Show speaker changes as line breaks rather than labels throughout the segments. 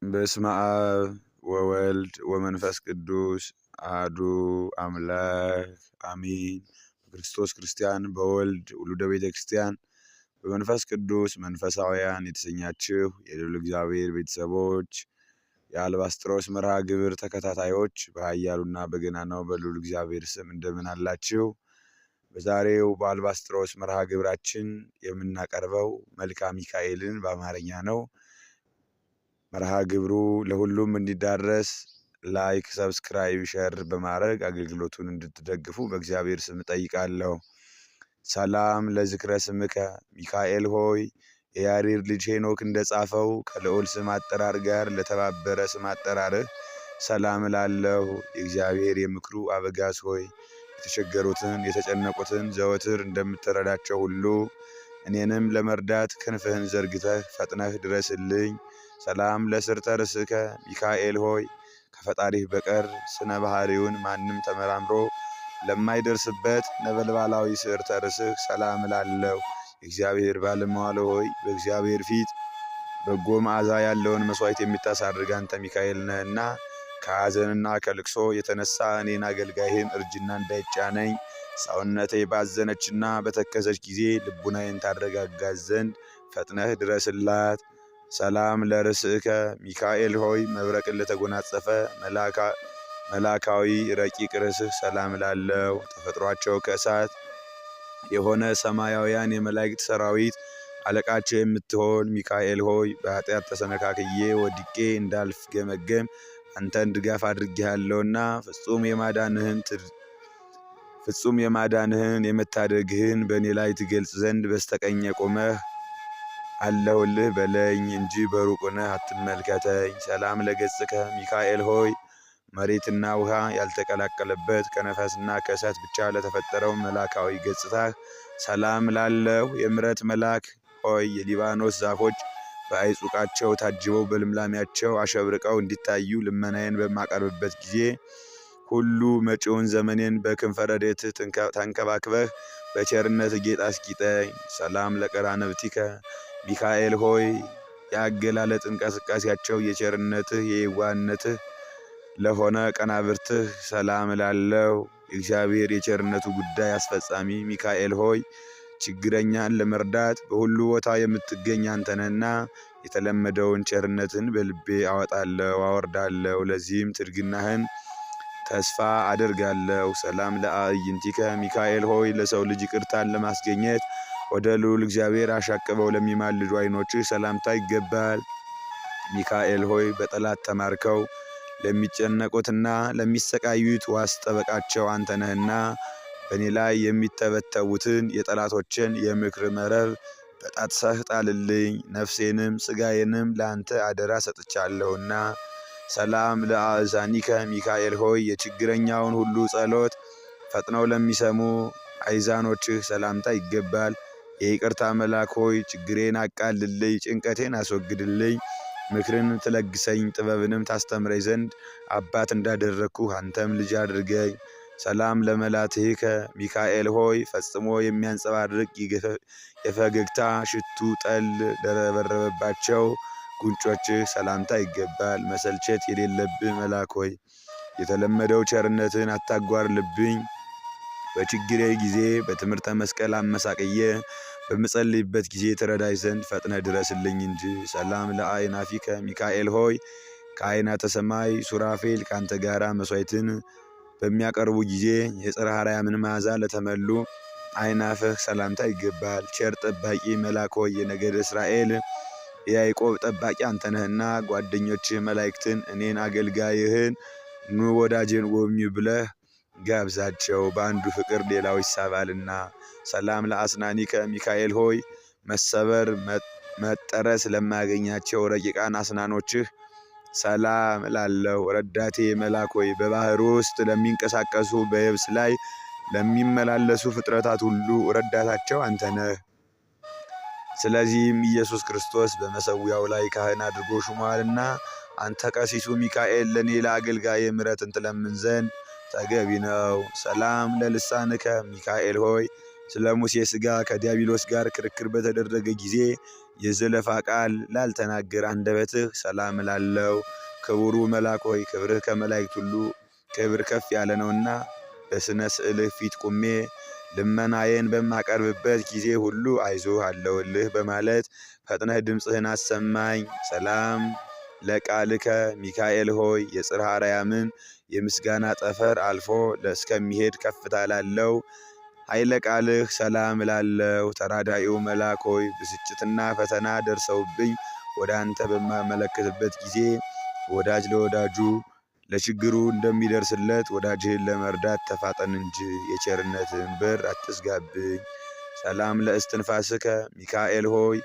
በስመ አብ ወወልድ ወመንፈስ ቅዱስ አሐዱ አምላክ አሜን። በክርስቶስ ክርስቲያን፣ በወልድ ውሉደ ቤተ ክርስቲያን፣ በመንፈስ ቅዱስ መንፈሳውያን የተሰኛችሁ የልዑል እግዚአብሔር ቤተሰቦች፣ የአልባስጥሮስ መርሃ ግብር ተከታታዮች፣ በኃያሉና በገናናው በልዑል እግዚአብሔር ስም እንደምን አላችሁ? በዛሬው በአልባስጥሮስ መርሃ ግብራችን የምናቀርበው መልክአ ሚካኤልን በአማርኛ ነው። መርሃ ግብሩ ለሁሉም እንዲዳረስ like፣ subscribe፣ share በማድረግ አገልግሎቱን እንድትደግፉ በእግዚአብሔር ስም እጠይቃለሁ። ሰላም ለዝክረ ስምከ ሚካኤል ሆይ፣ የያሬድ ልጅ ሄኖክ እንደጻፈው ከልዑል ስም አጠራር ጋር ለተባበረ ስም አጠራርህ ሰላም እላለሁ። የእግዚአብሔር የምክሩ አበጋዝ ሆይ፣ የተቸገሩትን የተጨነቁትን ዘወትር እንደምትረዳቸው ሁሉ እኔንም ለመርዳት ክንፍህን ዘርግተህ ፈጥነህ ድረስልኝ። ሰላም ለስርተ ርእስከ ሚካኤል ሆይ፣ ከፈጣሪህ በቀር ስነ ባህሪውን ማንም ተመራምሮ ለማይደርስበት ነበልባላዊ ስርተ ርእስህ ሰላም እላለሁ። የእግዚአብሔር ባለሟል ሆይ፣ በእግዚአብሔር ፊት በጎ መዓዛ ያለውን መስዋዕት የምታሳርግ አንተ ሚካኤል ነህና፣ ከሐዘንና ከልቅሶ የተነሳ እኔን አገልጋይህን እርጅና እንዳይጫነኝ፣ ሰውነቴ ባዘነችና በተከዘች ጊዜ ልቡናዬን ታረጋጋት ዘንድ ፈጥነህ ድረስላት። ሰላም ለርእስከ ሚካኤል ሆይ፣ መብረቅን ለተጎናጸፈ መላካዊ ረቂቅ ርእስህ ሰላም እላለሁ። ተፈጥሯቸው ከእሳት የሆነ ሰማያውያን የመላእክት ሰራዊት አለቃቸው የምትሆን ሚካኤል ሆይ፣ በኃጢአት ተሰነካክዬ ወድቄ እንዳልፍገመገም አንተን ድጋፍ አድርጌሃለሁና፣ ፍጹም የማዳንህን የመታደግህን በእኔ ላይ ትገልጽ ዘንድ በስተቀኝ ቆመህ አለሁልህ በለኝ እንጂ በሩቅ ሆነህ አትመልከተኝ። ሰላም ለገጽከ ሚካኤል ሆይ፣ መሬትና ውሃ ያልተቀላቀለበት ከነፋስና ከእሳት ብቻ ለተፈጠረው መላካዊ ገጽታህ ሰላም ላለሁ። የምሕረት መልአክ ሆይ፣ የሊባኖስ ዛፎች በአዕጹቃቸው ታጅበው በልምላሜያቸው አሸብርቀው እንዲታዩ ልመናዬን በማቀርብበት ጊዜ ሁሉ መጪውን ዘመኔን በክንፈ ረድኤትህ ተንከባክበህ በቸርነት ጌጥ አስጊጠኝ። ሰላም ለቀራንብቲከ ሚካኤል ሆይ፣ የአገላለጥ እንቅስቃሴያቸው የቸርነትህ የየዋህነትህ ለሆነ ቀናብርትህ ሰላም እላለሁ። የእግዚአብሔር የቸርነቱ ጉዳይ አስፈጻሚ ሚካኤል ሆይ፣ ችግረኛን ለመርዳት በሁሉ ቦታ የምትገኝ አንተ ነህና የተለመደውን ቸርነትን በልቤ አወጣለሁ አወርዳለሁ። ለዚህም ትድግናህን ተስፋ አደርጋለሁ። ሰላም ለአዕይንቲከ ሚካኤል ሆይ፣ ለሰው ልጅ ይቅርታን ለማስገኘት ወደ ልዑል እግዚአብሔር አሻቅበው ለሚማልዱ ዓይኖችህ ሰላምታ ይገባል። ሚካኤል ሆይ፣ በጠላት ተማርከው ለሚጨነቁትና ለሚሰቃዩት ዋስ ጠበቃቸው አንተ ነህና፣ በእኔ ላይ የሚተበተቡትን የጠላቶችን የምክር መረብ በጣጥሰህ ጣልልኝ። ነፍሴንም ሥጋዬንም ለአንተ አደራ ሰጥቻለሁና። ሰላም ለአእዛኒከ ሚካኤል ሆይ፣ የችግረኛውን ሁሉ ጸሎት ፈጥነው ለሚሰሙ አይዛኖችህ ሰላምታ ይገባል። የይቅርታ መልአክ ሆይ፣ ችግሬን አቃልልኝ፣ ጭንቀቴን አስወግድልኝ። ምክርን ትለግሰኝ ጥበብንም ታስተምረኝ ዘንድ አባት እንዳደረግኩህ አንተም ልጅ አድርገኝ። ሰላም ለመላትሂከ ሚካኤል ሆይ፣ ፈጽሞ የሚያንጸባርቅ የፈገግታ ሽቱ ጠል ለረበረበባቸው ጉንጮችህ ሰላምታ ይገባል። መሰልቸት የሌለብህ መልአክ ሆይ፣ የተለመደው ቸርነትህን አታጓርልብኝ። በችግሬ ጊዜ በትምህርተ መስቀል አመሳቅዬ በምጸልይበት ጊዜ ትረዳኝ ዘንድ ፈጥነ ድረስልኝ እንጂ። ሰላም ለአእናፊከ ሚካኤል ሆይ፣ ከአይናተ ሰማይ ሱራፌል ከአንተ ጋራ መስዋዕትን በሚያቀርቡ ጊዜ የጽርሐ አርያምን መዓዛ ለተመሉ አይናፍህ ሰላምታ ይገባል። ቸር ጠባቂ መልአክ ሆይ፣ የነገድ እስራኤል የያዕቆብ ጠባቂ አንተ ነህና፣ ጓደኞችህ መላእክትን እኔን አገልጋይህን ኑ ወዳጄን ጎብኙ ብለህ ጋብዛቸው። በአንዱ ፍቅር ሌላው ይሳባልና። ሰላም ለአስናኒከ ሚካኤል ሆይ፣ መሰበር መጠረስ ለማያገኛቸው ረቂቃን አስናኖችህ ሰላም እላለሁ። ረዳቴ መልአክ ሆይ፣ በባህር ውስጥ ለሚንቀሳቀሱ በየብስ ላይ ለሚመላለሱ ፍጥረታት ሁሉ ረዳታቸው አንተ ነህ። ስለዚህም ኢየሱስ ክርስቶስ በመሠዊያው ላይ ካህን አድርጎ ሹሟልና፣ አንተ ቀሲሱ ሚካኤል ለእኔ ለአገልጋይ ምሕረትን ትለምን ዘንድ ተገቢ ነው። ሰላም ለልሳንከ ሚካኤል ሆይ፣ ስለ ሙሴ ሥጋ ከዲያብሎስ ጋር ክርክር በተደረገ ጊዜ የዘለፋ ቃል ላልተናገረ አንደበትህ ሰላም እላለሁ። ክቡሩ መልአክ ሆይ፣ ክብርህ ከመላእክት ሁሉ ክብር ከፍ ያለ ነውና በስነ ስዕልህ ፊት ቁሜ ልመናዬን በማቀርብበት ጊዜ ሁሉ አይዞህ አለሁልህ በማለት ፈጥነህ ድምፅህን አሰማኝ። ሰላም ለቃልከ ሚካኤል ሆይ፣ የጽርሐ አርያምን የምስጋና ጠፈር አልፎ እስከሚሄድ ከፍታ ላለው ኃይለ ቃልህ ሰላም እላለሁ። ተራዳኢው መልአክ ሆይ፣ ብስጭትና ፈተና ደርሰውብኝ ወደ አንተ በማመለክትበት ጊዜ ወዳጅ ለወዳጁ ለችግሩ እንደሚደርስለት ወዳጅህን ለመርዳት ተፋጠን እንጂ የቸርነትህን በር አትዝጋብኝ። ሰላም ለእስትንፋስከ ሚካኤል ሆይ፣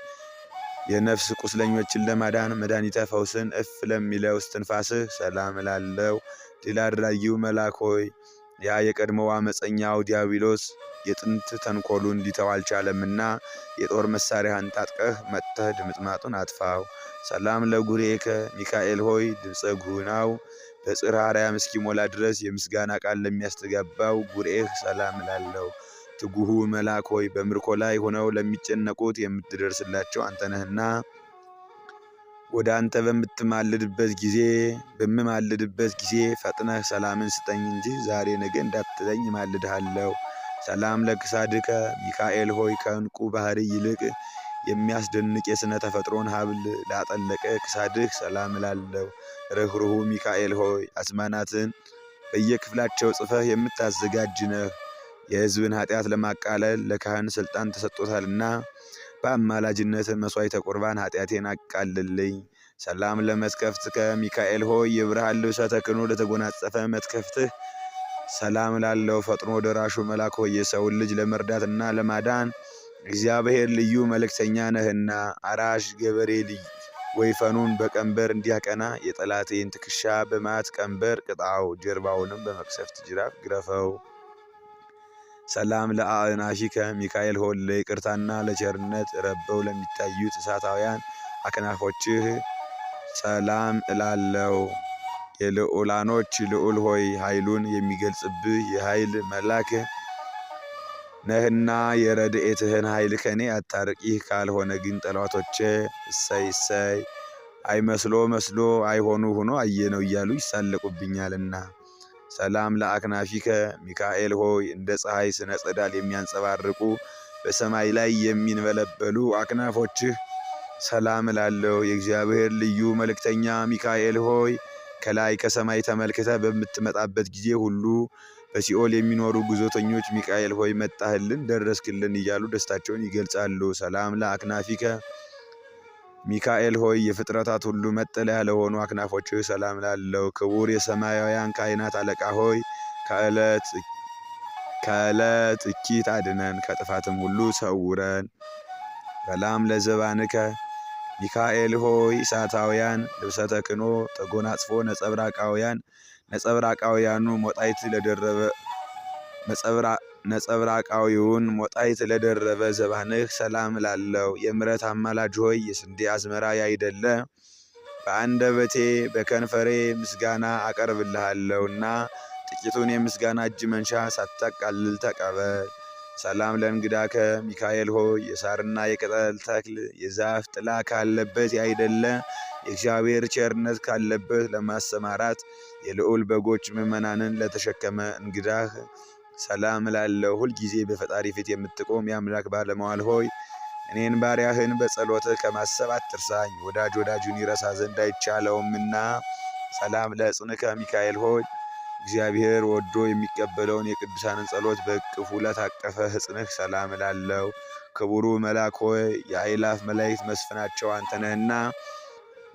የነፍስ ቁስለኞችን ለማዳን መድኃኒተ ፈውስን እፍ ለሚለው እስትንፋስህ ሰላም እላለሁ። ድል አድራጊው መልአክ ሆይ፣ ያ የቀድሞው አመፀኛው ዲያብሎስ የጥንት ተንኮሉን ሊተው አልቻለምና የጦር መሳሪያህን ታጥቀህ መጥተህ ድምጥማጡን አጥፋው። ሰላም ለጉሬከ ሚካኤል ሆይ፣ ድምፀ ጉናው በጽርሐ አርያም እስኪሞላ ድረስ የምስጋና ቃል ለሚያስተጋባው ጉሬህ ሰላም እላለሁ። ትጉሁ መልአክ ሆይ፣ በምርኮ ላይ ሆነው ለሚጨነቁት የምትደርስላቸው አንተ ነህና ወደ አንተ በምማልድበት ጊዜ ፈጥነህ ሰላምን ስጠኝ እንጂ ዛሬ ነገ እንዳትለኝ እማልድሃለሁ። ሰላም ለክሳድከ ሚካኤል ሆይ፣ ከዕንቁ ባህሪ ይልቅ የሚያስደንቅ የሥነ ተፈጥሮን ሀብል ላጠለቀ ክሳድህ ሰላም እላለሁ። ርኅሩሁ ሚካኤል ሆይ፣ አዝማናትን በየክፍላቸው ጽፈህ የምታዘጋጅ ነህ። የሕዝብን ኃጢአት ለማቃለል ለካህን ሥልጣን ተሰጥቶታልና በአማላጅነት መሥዋዕተ ቁርባን ኃጢአቴን አቃልልኝ። ሰላም ለመትከፍትከ ሚካኤል ሆይ፣ የብርሃን ልብሰ ተክህኖ ለተጎናጸፈ መትከፍትህ ሰላም ላለው። ፈጥኖ ደራሹ መልአክ ሆይ፣ የሰውን ልጅ ለመርዳትና ለማዳን እግዚአብሔር ልዩ መልእክተኛ ነህና አራሽ ገበሬ ልይ ወይፈኑን በቀንበር እንዲያቀና የጠላቴን ትከሻ በመዓት ቀንበር ቅጣው፣ ጀርባውንም በመቅሰፍት ጅራፍ ግረፈው። ሰላም ለአእናፊከ ሚካኤል ሆይ፣ ለይቅርታና ለቸርነት ረበው ለሚታዩት እሳታውያን አክናፎችህ ሰላም እላለሁ። የልዑላኖች ልዑል ሆይ፣ ኃይሉን የሚገልጽብህ የኃይል መልአክ ነህና የረድኤትህን ኃይል ከኔ አታርቅ። ይህ ካልሆነ ግን ጠላቶቼ እሰይ እሰይ፣ አይመስሎ መስሎ፣ አይሆኑ ሆኖ አየነው እያሉ ይሳለቁብኛልና። ሰላም ለአክናፊከ ሚካኤል ሆይ፣ እንደ ፀሐይ ስነ ጸዳል የሚያንጸባርቁ በሰማይ ላይ የሚንበለበሉ አክናፎችህ ሰላም እላለሁ። የእግዚአብሔር ልዩ መልእክተኛ ሚካኤል ሆይ፣ ከላይ ከሰማይ ተመልክተህ በምትመጣበት ጊዜ ሁሉ በሲኦል የሚኖሩ ግዞተኞች ሚካኤል ሆይ መጣህልን፣ ደረስክልን እያሉ ደስታቸውን ይገልጻሉ። ሰላም ለአክናፊከ ሚካኤል ሆይ፣ የፍጥረታት ሁሉ መጠለያ ለሆኑ አክናፎችህ ሰላም ላለው። ክቡር የሰማያውያን ካህናት አለቃ ሆይ፣ ከዕለት እኪት አድነን፣ ከጥፋትም ሁሉ ሰውረን። ሰላም ለዘባንከ ሚካኤል ሆይ፣ እሳታውያን ልብሰ ተክህኖ ተጎናጽፎ ነጸብራቃዊውን ሞጣይት ለደረበ ዘባንህ ሰላም እላለሁ። የምሕረት አማላጅ ሆይ፣ የስንዴ አዝመራ ያይደለ በአንደበቴ በከንፈሬ ምስጋና አቀርብልሃለሁና ጥቂቱን የምስጋና እጅ መንሻ ሳታቃልል ተቀበል። ሰላም ለእንግዳከ ሚካኤል ሆይ፣ የሳርና የቅጠል ተክል የዛፍ ጥላ ካለበት ያይደለ የእግዚአብሔር ቸርነት ካለበት ለማሰማራት የልዑል በጎች ምዕመናንን ለተሸከመ እንግዳህ ሰላም እላለሁ። ሁልጊዜ በፈጣሪ ፊት የምትቆም የአምላክ ባለሟል ሆይ፣ እኔን ባሪያህን በጸሎትህ ከማሰብ አትርሳኝ። ወዳጅ ወዳጁን ይረሳ ዘንድ አይቻለውምና። ሰላም ለእጽንከ ሚካኤል ሆይ፣ እግዚአብሔር ወዶ የሚቀበለውን የቅዱሳንን ጸሎት በእቅፉ ለታቀፈ ሕጽንህ ሰላም እላለሁ። ክቡሩ መልአክ ሆይ፣ የአእላፍ መላእክት መስፍናቸው አንተ ነህና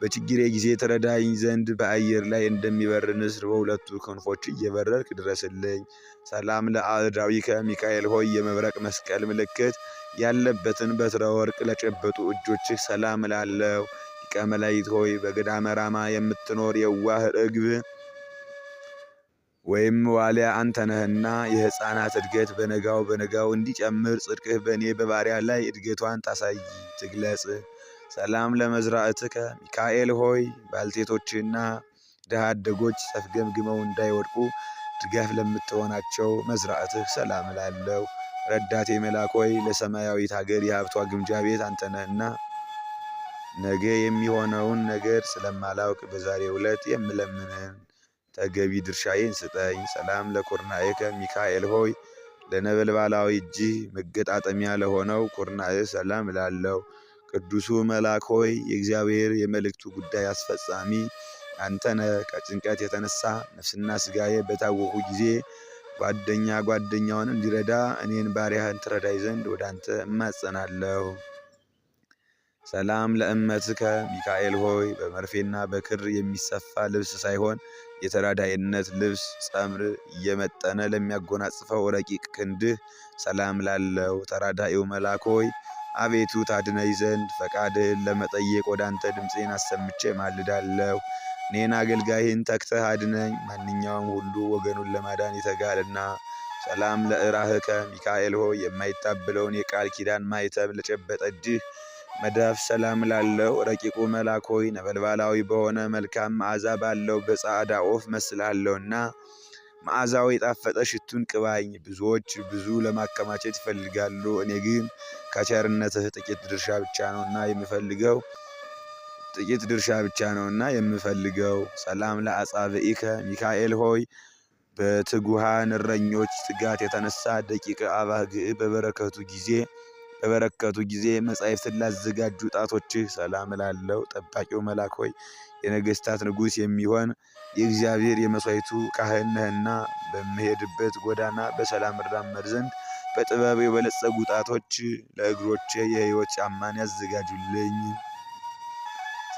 በችግሬ ጊዜ ተረዳኝ ዘንድ በአየር ላይ እንደሚበር ንስር በሁለቱ ክንፎች እየበረርክ ድረስልኝ። ሰላም ለአእዳዊከ ሚካኤል ሆይ፣ የመብረቅ መስቀል ምልክት ያለበትን በትረ ወርቅ ለጨበጡ እጆችህ ሰላም እላለሁ። ሊቀ መላእክት ሆይ፣ በገዳመ ራማ የምትኖር የዋህ ርግብ ወይም ዋልያ አንተ ነህና የሕፃናት እድገት በነጋው በነጋው እንዲጨምር ጽድቅህ በእኔ በባሪያ ላይ እድገቷን ታሳይ ትግለጽ። ሰላም ለመዝራእትከ ሚካኤል ሆይ፣ ባልቴቶችና ድሃ አደጎች ተፍገምግመው እንዳይወድቁ ድጋፍ ለምትሆናቸው መዝራእትህ ሰላም እላለሁ። ረዳቴ መልአክ ሆይ፣ ለሰማያዊት ሀገር የሀብቷ ግምጃ ቤት አንተ ነህና ነገ የሚሆነውን ነገር ስለማላውቅ በዛሬው ዕለት የምለምንህን ተገቢ ድርሻዬን ስጠኝ። ሰላም ለኩርናኤከ ሚካኤል ሆይ፣ ለነበልባላዊ እጅህ መገጣጠሚያ ለሆነው ኩርናህ ሰላም እላለሁ። ቅዱሱ መልአክ ሆይ፣ የእግዚአብሔር የመልእክቱ ጉዳይ አስፈጻሚ አንተ ነህ። ከጭንቀት የተነሳ ነፍስና ስጋዬ በታወቁ ጊዜ ጓደኛ ጓደኛውን እንዲረዳ እኔን ባሪያህን ትረዳይ ዘንድ ወደ አንተ እማጸናለሁ። ሰላም ለእመትከ ሚካኤል ሆይ፣ በመርፌና በክር የሚሰፋ ልብስ ሳይሆን የተራዳኢነት ልብስ ጸምር እየመጠነ ለሚያጎናጽፈው ረቂቅ ክንድህ ሰላም ላለው። ተራዳኢው መልአክ ሆይ፣ አቤቱ ታድነኝ ዘንድ ፈቃድህን ለመጠየቅ ወደ አንተ ድምፄን አሰምቼ ማልዳለሁ። እኔን አገልጋይህን ተግተህ አድነኝ፣ ማንኛውም ሁሉ ወገኑን ለማዳን ይተጋልና። ሰላም ለእራህከ ሚካኤል ሆይ፣ የማይታበለውን የቃል ኪዳን ማኅተም ለጨበጠ እጅህ መዳፍ ሰላም ላለው። ረቂቁ መልአክ ሆይ፣ ነበልባላዊ በሆነ መልካም መዓዛ ባለው በጻዕዳ ወፍ መስልሃለሁና መዓዛው የጣፈጠ ሽቱን ቅባኝ። ብዙዎች ብዙ ለማከማቸት ይፈልጋሉ፣ እኔ ግን ከቸርነትህ ጥቂት ድርሻ ብቻ ነውና የምፈልገው፣ ጥቂት ድርሻ ብቻ ነውና የምፈልገው። ሰላም ለአጻብኢከ ሚካኤል ሆይ፣ በትጉሃን እረኞች ትጋት የተነሳ ደቂቀ አባግዕ በበረከቱ ጊዜ መጻሕፍትን ላዘጋጁ ጣቶችህ ሰላም እላለሁ። ጠባቂው መልአክ ሆይ፣ የነገስታት ንጉሥ የሚሆን የእግዚአብሔር የመሥዋዕቱ ካህን ነህና በምሄድበት ጎዳና በሰላም እራመድ ዘንድ በጥበብ የበለጸጉ ጣቶች ለእግሮቼ የሕይወት ጫማን ያዘጋጁልኝ።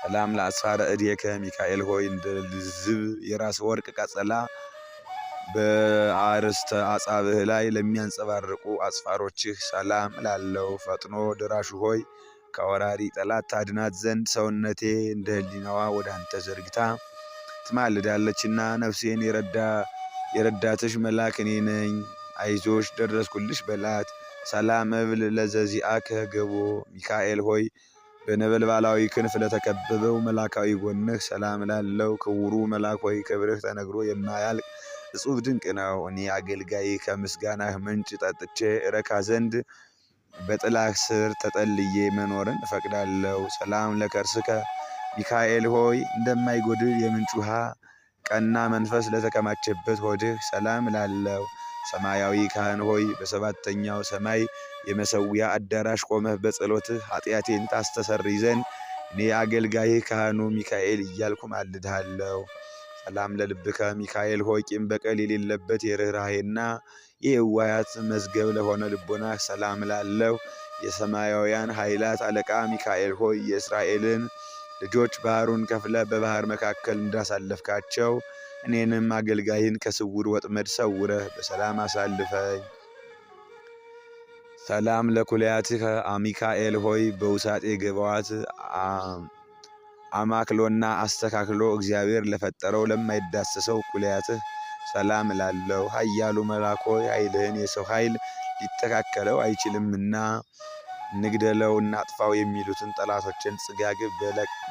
ሰላም ለአጽፋረ እዴከ ሚካኤል ሆይ፣ እንደ ልዝብ የራስ ወርቅ ቀጸላ በአርስተ አጻብህ ላይ ለሚያንጸባርቁ አጽፋሮችህ ሰላም እላለሁ። ፈጥኖ ደራሹ ሆይ፣ ከወራሪ ጠላት ታድናት ዘንድ ሰውነቴ እንደ ሕሊናዋ ወደ አንተ ዘርግታ ትማልዳለችና ነፍሴን የረዳትሽ መልአክ እኔ ነኝ፣ አይዞሽ ደረስኩልሽ በላት። ሰላም እብል ለዘዚአከ ገቦ ሚካኤል ሆይ፣ በነበልባላዊ ክንፍ ለተከበበው መላካዊ ጎንህ ሰላም ላለው። ክቡሩ መልአክ ሆይ፣ ክብርህ ተነግሮ የማያልቅ እጹብ ድንቅ ነው። እኔ አገልጋይ ከምስጋናህ ምንጭ ጠጥቼ እረካ ዘንድ በጥላህ ስር ተጠልዬ መኖርን እፈቅዳለሁ። ሰላም ለከርስከ ሚካኤል ሆይ፣ እንደማይጎድል የምንጭ ውሃ ቀና መንፈስ ለተከማቸበት ሆድህ ሰላም እላለሁ። ሰማያዊ ካህን ሆይ፣ በሰባተኛው ሰማይ የመሰዊያ አዳራሽ ቆመህ በጸሎትህ ኃጢአቴን ታስተሰርይ ዘንድ እኔ አገልጋይህ ካህኑ ሚካኤል እያልኩ ማልድሃለሁ። ሰላም ለልብከ ሚካኤል ሆይ፣ ቂም በቀል የሌለበት የርኅራኄና የየዋህነት መዝገብ ለሆነ ልቦናህ ሰላም እላለሁ። የሰማያውያን ኃይላት አለቃ ሚካኤል ሆይ፣ የእስራኤልን ልጆች ባህሩን ከፍለህ በባህር መካከል እንዳሳለፍካቸው እኔንም አገልጋይህን ከስውር ወጥመድ ሰውረህ በሰላም አሳልፈኝ። ሰላም ለኩልያትከ ሚካኤል ሆይ፣ በውሳጤ ገባዋት አማክሎና አስተካክሎ እግዚአብሔር ለፈጠረው ለማይዳሰሰው ኩልያትህ ሰላም እላለሁ። ኃያሉ መልአክ ሆይ፣ ኃይልህን የሰው ኃይል ሊተካከለው አይችልምና ንግደለው እናጥፋው የሚሉትን ጠላቶችን ጽጋግ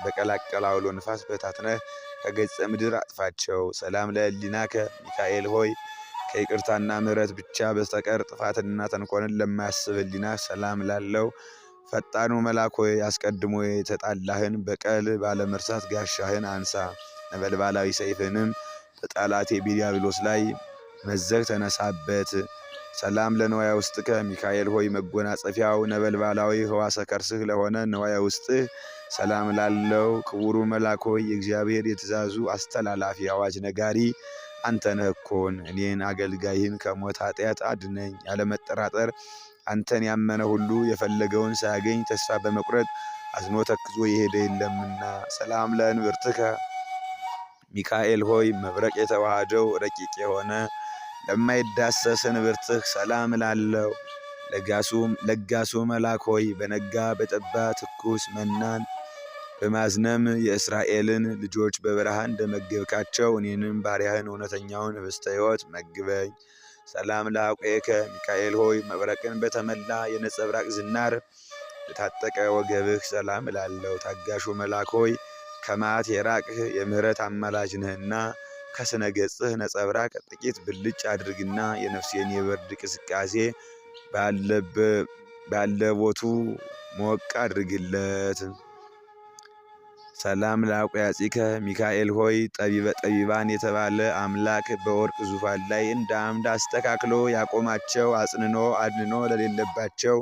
በቀላቀለ አውሎ ንፋስ በታትነህ ከገጸ ምድር አጥፋቸው። ሰላም ለሕሊናከ ሚካኤል ሆይ፣ ከይቅርታና ምሕረት ብቻ በስተቀር ጥፋትንና ተንኮልን ለማያስብ ሕሊናህ ሰላም ላለው። ፈጣኑ መልአክ ሆይ፣ አስቀድሞ የተጣላህን በቀል ባለመርሳት ጋሻህን አንሳ፣ ነበልባላዊ ሰይፍህንም በጠላቴ ዲያብሎስ ላይ መዘህ ተነሳበት። ሰላም ለንዋየ ውስጥከ ሚካኤል ሆይ፣ መጎናጸፊያው ነበልባላዊ ህዋሰ ከርስህ ለሆነ ንዋየ ውስጥህ ሰላም ላለው። ክቡሩ መልአክ ሆይ፣ የእግዚአብሔር የትእዛዙ አስተላላፊ አዋጅ ነጋሪ አንተ ነህ እኮን። እኔን አገልጋይህን ከሞት ኃጢአት አድነኝ። ያለመጠራጠር አንተን ያመነ ሁሉ የፈለገውን ሳያገኝ ተስፋ በመቁረጥ አዝኖ ተክዞ የሄደ የለምና። ሰላም ለእንብርትከ ሚካኤል ሆይ፣ መብረቅ የተዋሃደው ረቂቅ የሆነ ለማይዳሰስ እንብርትህ ሰላም እላለሁ። ለጋሱ መልአክ ሆይ፣ በነጋ በጠባ ትኩስ መናን በማዝነም የእስራኤልን ልጆች በበረሃ እንደመገብካቸው እኔንም ባሪያህን እውነተኛውን ኅብስተ ሕይወት መግበኝ። ሰላም ለአቁኤከ ሚካኤል ሆይ፣ መብረቅን በተመላ የነጸብራቅ ዝናር ለታጠቀ ወገብህ ሰላም እላለሁ። ታጋሹ መልአክ ሆይ፣ ከመዓት የራቅህ የምሕረት አማላጅ ነህና ከስነ ገጽህ ነጸብራቅ ጥቂት ብልጭ አድርግና የነፍሴን የበርድ ቅዝቃዜ ባለቦቱ ሞቅ አድርግለት። ሰላም ለአቁያጺከ ሚካኤል ሆይ፣ ጠቢበ ጠቢባን የተባለ አምላክ በወርቅ ዙፋን ላይ እንደ አምድ አስተካክሎ ያቆማቸው፣ አጽንኖ አድንኖ ለሌለባቸው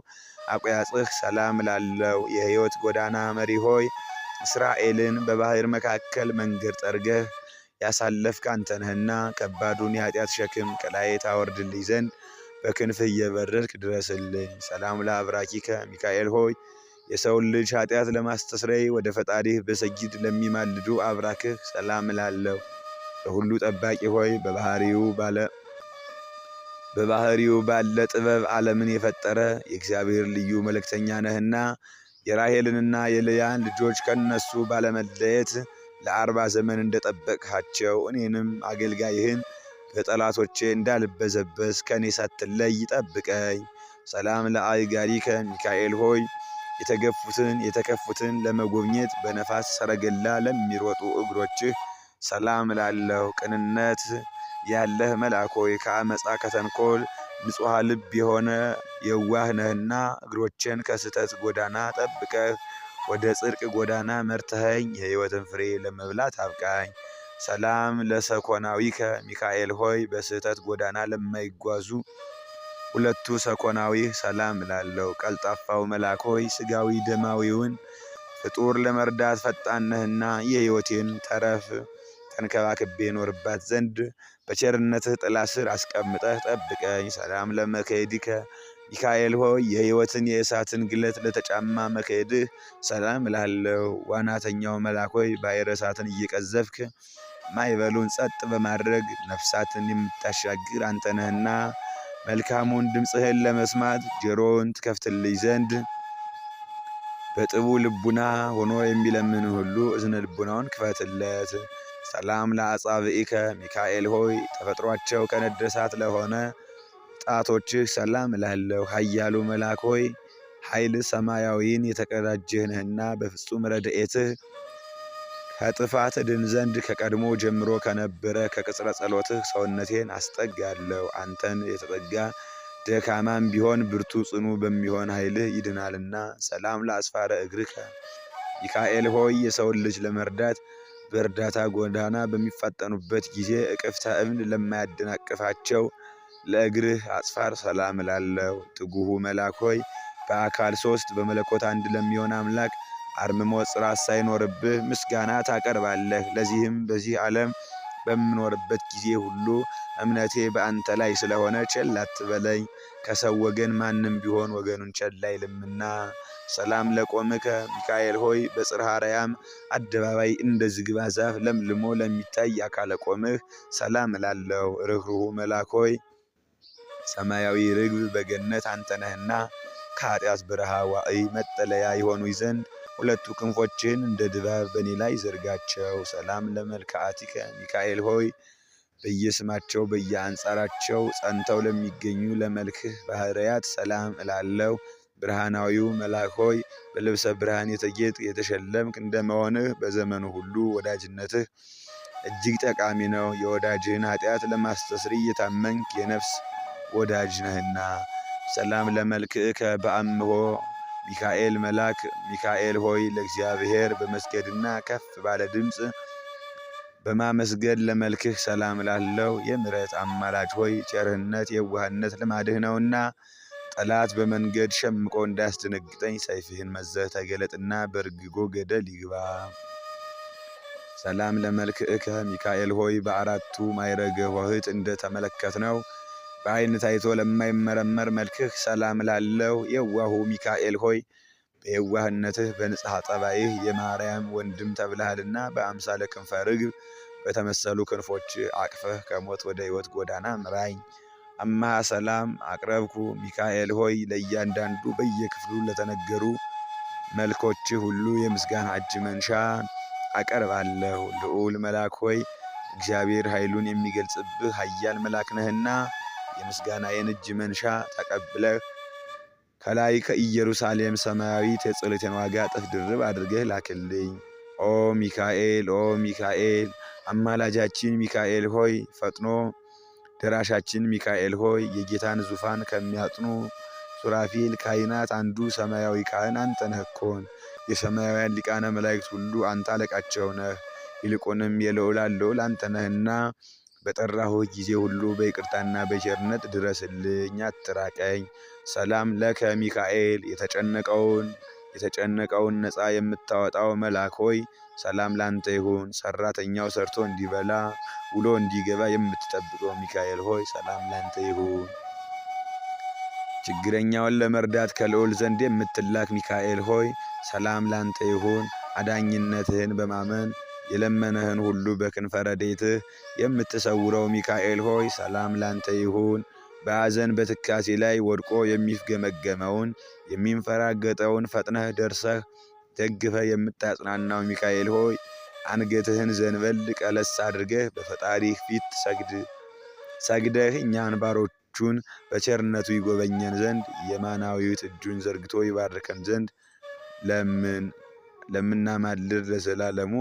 አቁያጽህ ሰላም እላለሁ። የሕይወት ጎዳና መሪ ሆይ፣ እስራኤልን በባሕር መካከል መንገድ ጠርገህ ያሳለፍክ አንተ ነህና፣ ከባዱን የኃጢአት ሸክም ከላዬ ታወርድልኝ ዘንድ በክንፍህ እየበረርክ ድረስልኝ። ሰላም ለአብራኪከ ሚካኤል ሆይ፣ የሰውን ልጅ ኃጢአት ለማስተስረይ ወደ ፈጣሪህ በሰጊድ ለሚማልዱ አብራክህ ሰላም እላለሁ። በሁሉ ጠባቂ ሆይ፣ በባህሪው ባለ ጥበብ ዓለምን የፈጠረ የእግዚአብሔር ልዩ መልእክተኛ ነህና፣ የራሔልንና የልያን ልጆች ከነሱ ባለመለየት ለ40 ዘመን እንደጠበቅሃቸው፣ እኔንም አገልጋይህን በጠላቶቼ እንዳልበዘበዝ ከእኔ ሳትለይ ጠብቀኝ። ሰላም ለአእጋሪከ ሚካኤል ሆይ፣ የተገፉትን የተከፉትን ለመጎብኘት በነፋስ ሰረገላ ለሚሮጡ እግሮችህ ሰላም እላለሁ። ቅንነት ያለህ መልአክ ሆይ፣ ከአመፃ ከተንኮል ንጹሐ ልብ የሆነ የዋህ ነህና፣ እግሮቼን ከስህተት ጎዳና ጠብቀህ ወደ ጽድቅ ጎዳና መርተኸኝ የሕይወትን ፍሬ ለመብላት አብቃኝ። ሰላም ለሰኮናዊከ ሚካኤል ሆይ፣ በስህተት ጎዳና ለማይጓዙ ሁለቱ ሰኮናዊህ ሰላም እላለሁ። ቀልጣፋው መልአክ ሆይ፣ ሥጋዊ ደማዊውን ፍጡር ለመርዳት ፈጣን ነህና፣ የሕይወቴን ተረፍ ተንከባክቤ እኖርባት ዘንድ በቸርነትህ ጥላ ስር አስቀምጠህ ጠብቀኝ። ሰላም ለመከይድከ ሚካኤል ሆይ፣ የሕይወትን የእሳትን ግለት ለተጫማ መከይድህ ሰላም እላለሁ። ዋናተኛው መልአክ ሆይ፣ ባሕረ እሳትን እየቀዘፍክ ማዕበሉን ጸጥ በማድረግ ነፍሳትን የምታሻግር አንተ ነህና፣ መልካሙን ድምፅህን ለመስማት ጆሮውን ትከፍትልኝ ዘንድ በጥቡ ልቡና ሆኖ የሚለምን ሁሉ እዝነ ልቡናውን ክፈትለት። ሰላም ለአጻብኢከ ሚካኤል ሆይ፣ ተፈጥሯቸው ከነደ እሳት ለሆነ ጣቶችህ ሰላም እላለሁ። ኃያሉ መልአክ ሆይ፣ ኃይል ሰማያዊን የተቀዳጀህ ነህና፣ በፍጹም ረድኤትህ ከጥፋት እድን ዘንድ ከቀድሞ ጀምሮ ከነበረ ከቅጽረ ጸሎትህ ሰውነቴን አስጠጋለሁ። አንተን የተጠጋ ደካማም ቢሆን ብርቱ ጽኑ በሚሆን ኃይልህ ይድናልና። ሰላም ለአስፋረ እግርከ ሚካኤል ሆይ፣ የሰውን ልጅ ለመርዳት በእርዳታ ጎዳና በሚፋጠኑበት ጊዜ እቅፍተ እብን ለማያደናቅፋቸው ለእግርህ አጽፋር ሰላም እላለሁ። ትጉሁ መልአክ ሆይ፣ በአካል ሶስት በመለኮት አንድ ለሚሆን አምላክ አርምሞ ጽራት ሳይኖርብህ ምስጋና ታቀርባለህ። ለዚህም በዚህ ዓለም በምኖርበት ጊዜ ሁሉ እምነቴ በአንተ ላይ ስለሆነ ቸል አትበለኝ። ከሰው ወገን ማንም ቢሆን ወገኑን ቸል አይልምና። ሰላም ለቆምከ ሚካኤል ሆይ፣ በጽርሐ አርያም አደባባይ እንደ ዝግባ ዛፍ ለምልሞ ለሚታይ አካለ ቆምህ ሰላም እላለሁ። ርኅሩሁ መልአክ ሆይ፣ ሰማያዊ ርግብ በገነት አንተ ነህና፣ ከኃጢአት በረሃ ዋዕይ መጠለያ የሆኑኝ ዘንድ ሁለቱ ክንፎችህን እንደ ድባብ በእኔ ላይ ዘርጋቸው። ሰላም ለመልክዓቲከ ሚካኤል ሆይ፣ በየስማቸው በየአንጻራቸው ጸንተው ለሚገኙ ለመልክህ ባህርያት ሰላም እላለሁ። ብርሃናዊው መልአክ ሆይ፣ በልብሰ ብርሃን የተጌጥ የተሸለምክ እንደመሆንህ በዘመኑ ሁሉ ወዳጅነትህ እጅግ ጠቃሚ ነው። የወዳጅህን ኃጢአት ለማስተስሪ እየታመንክ የነፍስ ወዳጅ ነህና። ሰላም ለመልክዕከ በአምሆ ሚካኤል መልአክ ሚካኤል ሆይ፣ ለእግዚአብሔር በመስገድና ከፍ ባለ ድምፅ በማመስገን ለመልክህ ሰላም እላለሁ። የምሕረት አማላጅ ሆይ፣ ቸርነት የዋህነት ልማድህ ነውና፣ ጠላት በመንገድ ሸምቆ እንዳያስደነግጠኝ ሰይፍህን መዘህ ተገለጥና በእርግጎ ገደል ይግባ። ሰላም ለመልክዕከ ሚካኤል ሆይ፣ በአራቱ ማዕረገ ኆኅት እንደተመለከትነው በዓይን ታይቶ ለማይመረመር መልክህ ሰላም እላለሁ። የዋሁ ሚካኤል ሆይ፣ በየዋህነትህ በንጽሐ ጠባይህ የማርያም ወንድም ተብለሃልና፣ በአምሳለ ክንፈ ርግብ በተመሰሉ ክንፎች አቅፈህ ከሞት ወደ ሕይወት ጎዳና ምራኝ። አማሃ ሰላም አቅረብኩ ሚካኤል ሆይ፣ ለእያንዳንዱ በየክፍሉ ለተነገሩ መልኮችህ ሁሉ የምስጋና እጅ መንሻ አቀርባለሁ። ልዑል መልአክ ሆይ፣ እግዚአብሔር ኃይሉን የሚገልጽብህ ኃያል መልአክ ነህና፣ የምስጋናዬን እጅ መንሻ ተቀብለህ ከላይ ከኢየሩሳሌም ሰማያዊት የጸሎቴን ዋጋ እጥፍ ድርብ አድርገህ ላክልኝ። ኦ ሚካኤል፣ ኦ ሚካኤል፣ አማላጃችን ሚካኤል ሆይ፣ ፈጥኖ ደራሻችን ሚካኤል ሆይ፣ የጌታን ዙፋን ከሚያጥኑ ሱራፊል ካህናት አንዱ ሰማያዊ ካህን አንተ ነህ እኮን። የሰማያውያን ሊቃነ መላእክት ሁሉ አንተ አለቃቸው ነህ። ይልቁንም የልዑላን ልዑል አንተ ነህና በጠራሁህ ጊዜ ሁሉ በይቅርታና በቸርነት ድረስልኝ፣ አትራቀኝ። ሰላም ለከ ሚካኤል የተጨነቀውን ነፃ የምታወጣው መልአክ ሆይ ሰላም ላንተ ይሁን። ሰራተኛው ሰርቶ እንዲበላ ውሎ እንዲገባ የምትጠብቀው ሚካኤል ሆይ ሰላም ላንተ ይሁን። ችግረኛውን ለመርዳት ከልዑል ዘንድ የምትላክ ሚካኤል ሆይ ሰላም ላንተ ይሁን። አዳኝነትህን በማመን የለመነህን ሁሉ በክንፈ ረድኤትህ የምትሰውረው ሚካኤል ሆይ ሰላም ላንተ ይሁን። በሐዘን በትካሴ ላይ ወድቆ የሚፍገመገመውን የሚንፈራገጠውን ፈጥነህ ደርሰህ ደግፈህ የምታጽናናው ሚካኤል ሆይ አንገትህን ዘንበል ቀለስ አድርገህ በፈጣሪህ ፊት ሰግደህ እኛን ባሮቹን በቸርነቱ ይጎበኘን ዘንድ የማናዊት እጁን ዘርግቶ ይባርከን ዘንድ ለምናማልድ ለዘላለሙ።